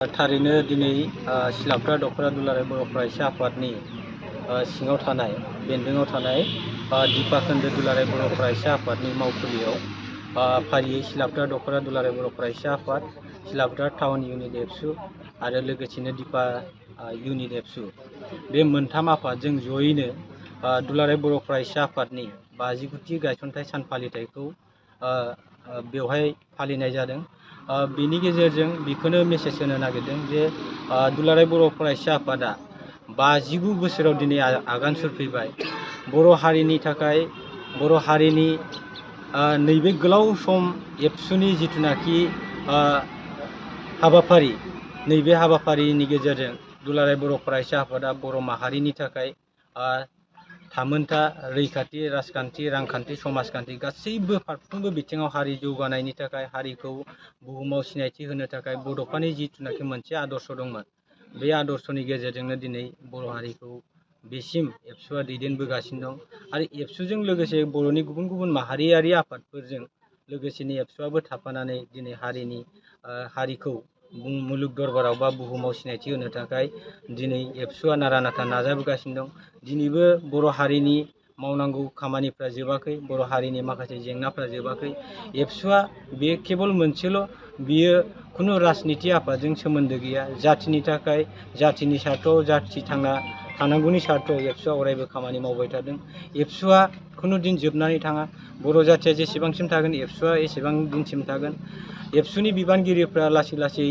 थारैनो दिनै सिलाफोरा दख'रा दुलाराय बर' फरायसा आफादनि सिङाव थानाय बेन्दोङाव थानाय दिपा खोन्दो दुलाराय बर' फरायसा आफादनि मावखुलियाव फारियै सिलाफोरा दख'रा दुलाराय बर' फरायसा आफाद, सिलाफोरा टाउन इउनिट एबसु आरो लोगोसेनो दिपा इउनिट एबसु बे मोनथाम आफादजों जयैनो दुलाराय बर' फरायसा आफादनि 50थि गायसनथाइ सान फालिथायखौ बेवहाय फालिनाय जादों। बेनि गेजेरजों बेखौनो मेसेज होनो नागिरदों जे दुलाराय बर' फरायसा आफादा 59 बोसोराव दिनै आगान सुरफैबाय। बर' हारिनि थाखाय बर' हारिनि नैबे गोलाव सम एबसुनि जिथुनाखि हाबाफारि, नैबे हाबाफारिनि गेजेरजों दुलाराय बर' फरायसा आफादा बर' माहारिनि थाखाय थामोनथा, रैखाथि, राजखान्थि, रांखान्थि, समाजखान्थि गासैबो फारफ्रोमबो बिथिङाव हारि जौगानायनि थाखाय, हारिखौ बुहुमाव सिनायथि होनो थाखाय बड'फानि जिथुनाखि मोनसे आदर्श दंमोन, बे आदर्शनि गेजेरजोंनो दिनै बर' हारिखौ बेसिम एबसुआ दैदेनबोगासिनो दं। आरो एबसुजों लोगोसे बर'नि गुबुन गुबुन माहारियारि आफादफोरजों लोगोसेनो एबसुआबो थाफानानै दिनै हारिखौ मुलुग दरबाराव बा बुहुमाव सिनायथि होनो थाखाय दिनै एबसुआ नारा नाथा नाजाबोगासिनो दं। दिनैबो बर' हारिनि मावनांगौ खामानिफ्रा जोबाखै, बर' हारिनि माखासे जेंनाफ्रा जोबाखै। एबसुआ बे केबल मोनसेल', बियो खुनु राजनिति आफादजों सोमोन्दो गैया। जाथिनि थाखाय, जाथिनि सार्थआव, जाथि थांना थानांगौनि सार्थआव एबसुआ अरायबो खामानि मावबाय थादों। एबसुआ खुनु दिन जोबनानै थाङा। बर' जाथिया जेसेबांसिम थागोन एबसुआ एसेबां दिनसिम थागोन। एबसुनि बिबानगिरिफ्रा लासै लासै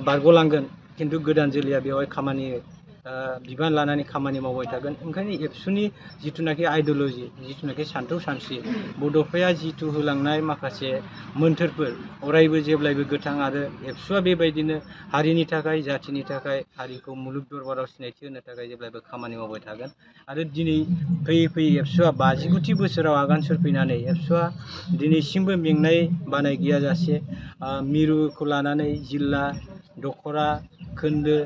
बारग'लांगोन, खिन्थु गोदान जोलैया बेवहाय बिबान लानानै खामानि मावबाय थागोन। ओंखायनो एबसुनि जिथुनाखि आइडिय'लजि, जिथुनाखि सानथौ सानस्रि, बड'फाया जिथु होलांनाय माखासे मोन्थोरफोर अरायबो जेब्लायबो गोथां। आरो एबसुआ बेबायदिनो हारिनि थाखाय, जाथिनि थाखाय, हारिखौ मुलुग दरबाराव सिनायथि होनो थाखाय जेब्लायबो खामानि मावबाय थागोन। आरो दिनै फैयै फैयै एबसुआ 59थि बोसोराव आगान सुरफैनानै एबसुआ दिनैसिमबो मेंनाय बानाय गैयाजासे मिरुखौ लानानै जिल्ला, दख'रा, खोन्दो,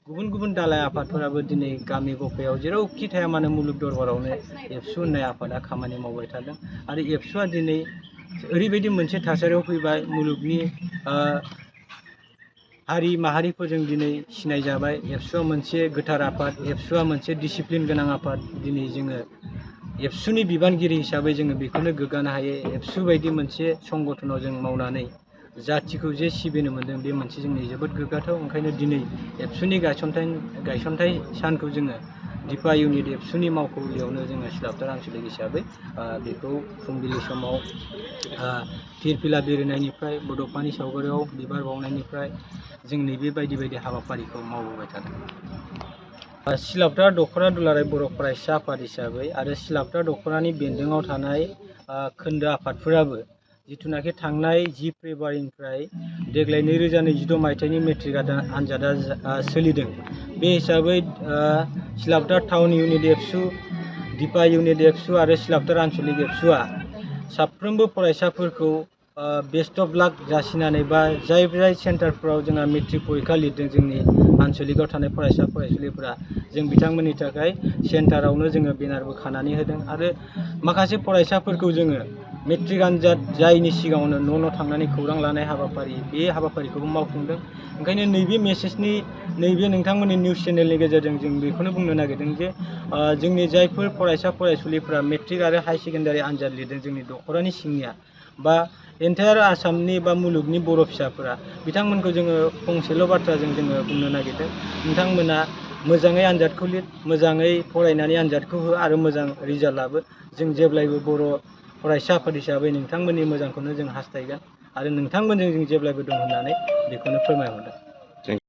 गुबुन गुबुन दालाइ आफादफोराबो दिनै गामि गफायाव जेरावखि थाया मानो मुलुग दरबारावनो एबसु होननाय आफादा खामानि मावबाय थादों। आरो एबसुआ दिनै ओरैबायदि मोनसे थासारियाव फैबाय, मुलुगनि हारि माहारिफोरजों दिनै सिनायजाबाय। एबसुआ मोनसे गोथार आफाद, एबसुआ मोनसे डिसिप्लिन गोनां आफाद। दिनै जोङो एबसुनि बिबानगिरि हिसाबै जोङो बेखौनो गोग्गानो हायो, एबसु बायदि मोनसे संगठनाव जों मावनानै जाथिखौ जे सिबिनो मोन्दों, बे मोनसे जोंनि जोबोद गोग्गाथाव। ओंखायनो दिनै एबसुनि गायसनथाइ सानखौ जोङो दिपा इउनिट एबसुनि मावखुलियावनो जोङो सिलाफोथार आनसलिक हिसाबै बेखौ फुंबिलि समाव फिरफिला बिरहोनायनिफ्राय, बड'फानि सावगारियाव बिबार बावनायनिफ्राय जों नैबे बायदि बायदि हाबाफारिखौ मावबोबाय थादों। सिलाफोथार दख'रा दुलाराय बर' फरायसा आफाद हिसाबै आरो सिलाफोथार दख'रानि बेन्दोङाव थानाय खोन्दो आफादफोराबो जिथुनाखि थांनाय 10 फेब्रुवारिनिफ्राय देग्लाय 2022 मायथाइनि मेट्रिक आनजादा सोलिदों। बे हिसाबै सिलाफोथार टाउन इउनिट एबसु, दिपा इउनिट एबसु आरो सिलाफोथार आनसलिक एबसुआ साफ्रोमबो फरायसाफोरखौ बेस्ट अफ लाक जासिनानै, बा जाय सेन्टारफोराव जोंहा मेट्रिक परिखा लिरदों जोंनि आनसलिकआव थानाय फरायसा फरायसुलिफोरा, जों बिथांमोननि थाखाय सेन्टारावनो जोङो बेनारबो खानानै होदों। आरो माखासे फरायसाफोरखौ जोङो मेट्रिक आनजाद जायैनि सिगाङावनो न' थांनानै खौरां लानाय हाबाफारि, बे हाबाफारिखौबो मावफुंदों। ओंखायनो नैबे मेसेजनि, नैबे नोंथांमोननि निउस चेनेलनि गेजेरजों जों बेखौनो बुंनो नागिरदों जे जोंनि जायफोर फरायसा फरायसुलिफोरा मेट्रिक आरो हायार सेकेन्डारि आनजाद लिरदों जोंनि दख'रानि सिंनिया, बा एन्टायार आसामनि बा मुलुगनि बर' फिसाफोरा, बिथांमोनखौ जोङो फंसेल' बाथ्राजों जोङो बुंनो नागिरदों, नोंथांमोना मोजाङै आनजादखौ लिर, मोजाङै फरायनानै आनजादखौ हो आरो मोजां रिजाल्ट लाबो। जों जेब्लायबो बर' फरायसा आफाद हिसाबै नोंथांमोननि मोजांखौनो जों हास्थायगोन आरो नोंथांमोनजों जों जेब्लायबो दं होननानै बेखौनो फोरमायहरदों।